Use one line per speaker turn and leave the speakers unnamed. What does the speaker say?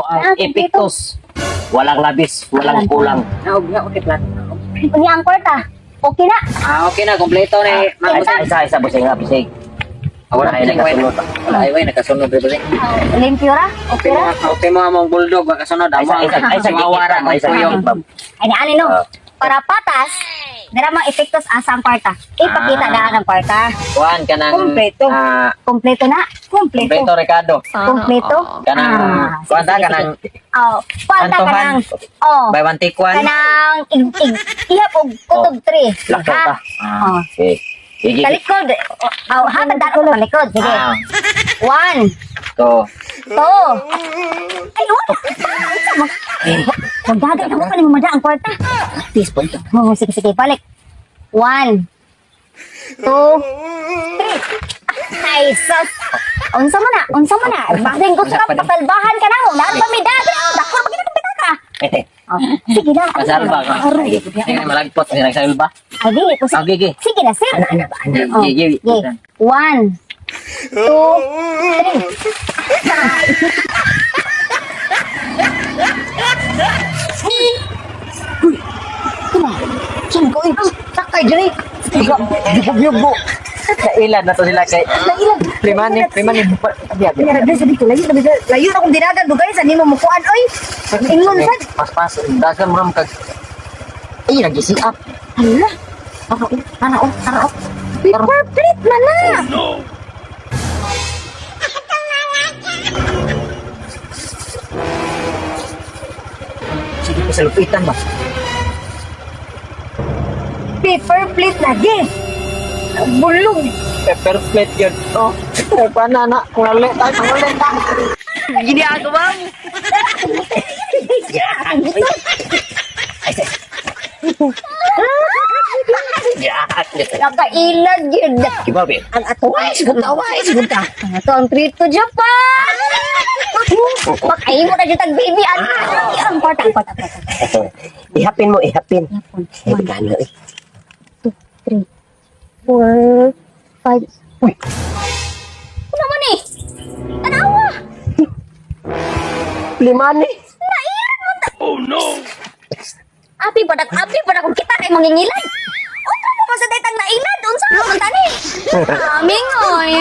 Ang
Ah, kompleto.
epektos. Walang labis, walang kulang.
Naog na, okay plato.
Unya ang kwarta. Okay na.
Ah, okay na, kompleto na eh.
Ah,
Ma'am,
Isa, isa, isa, busing ha, busing.
Ah, wala
Ay,
ay
nakasunod.
Wala ay way nakasunod rin busing.
Limpyo ra. Okay ra.
Okay mo among bulldog makasunod
Ay,
amo
isa,
ang
isa, ay, isa,
chihuahua ra
ay, isa,
kuyog.
Ay ni ani no.
Ah.
Para patas, dira mang epektos asa ang kwarta. Ipakita
Ah.
na ang kwarta.
Kuan kanang
Kompleto.
Ah,
Kompleto na.
Kompleto.
kompleto Ricardo.
Kompleto.
Kanang
Ah,
kuan
sige,
ta
sige,
kanang
sige. Oh, kwarta
Antohan.
kanang. Oh.
buy one take one.
Kanang ig ig ihap og kutob 3.
Lakaw ta.
Oh.
Okay. Sige.
Sa likod. Oh, hatag daan ko sa likod. Sige.
Ah,
One,
to.
two. Ay, wala. Magdagay na mo pa ni mamada ang kwarta.
Please, punta.
Oh, sige, sige, balik. One, two, three. Ay, sus. Unsa man na, unsa man na. Bagay gusto ka, pasalbahan ka na mo. Naroon pa may dagat. Dako, pagkita kong pitaka. Oh, sige na.
Pasalba ka. Sige na malagpot kasi nagsalba.
Ay, dili ko.
Ah, gigi.
Sige na, sir.
Ana, ana ba, ana.
Oh,
Gigi.
sige. One, two, three.
Saan ko eh? Sakay diri.
Yugo. Nailan na to sila kay
Nailan.
Primani, primani. Abi, abi.
Mira diri sa dito layo na bisa. Layo na kong dinagan dugay sa nimo mukuan oy. Ingon sad.
Paspas, dagan mo kag Ay, nag-isi up.
Hala.
Tara, oh, tara, oh, tara, oh.
Paper plate man na.
Sige pa sa lupitan ba?
Paper plate lagi. Bulog.
Pepper plate yun. Oh, pa na na. Kung ulit tayo, kung ulit tayo. Ginagawa mo.
Nakailan yun.
Iba, be.
Ang ato ay sigunta ay sigunta.
Ang ato ang trip to Japan. Makaimo na dyan tag baby. Ano? Ang kwarta, ang kwarta, ang kwarta.
Ihapin mo, ihapin.
Ihapon.
Ay, bigano eh.
Two, three, four, five.
Uy.
Ano man eh? Tanawa!
Limani.
Api pa api pa kung kita kay mangingilay. Unsa mo sa datang nailad? Unsa mo man tani? Amingoy.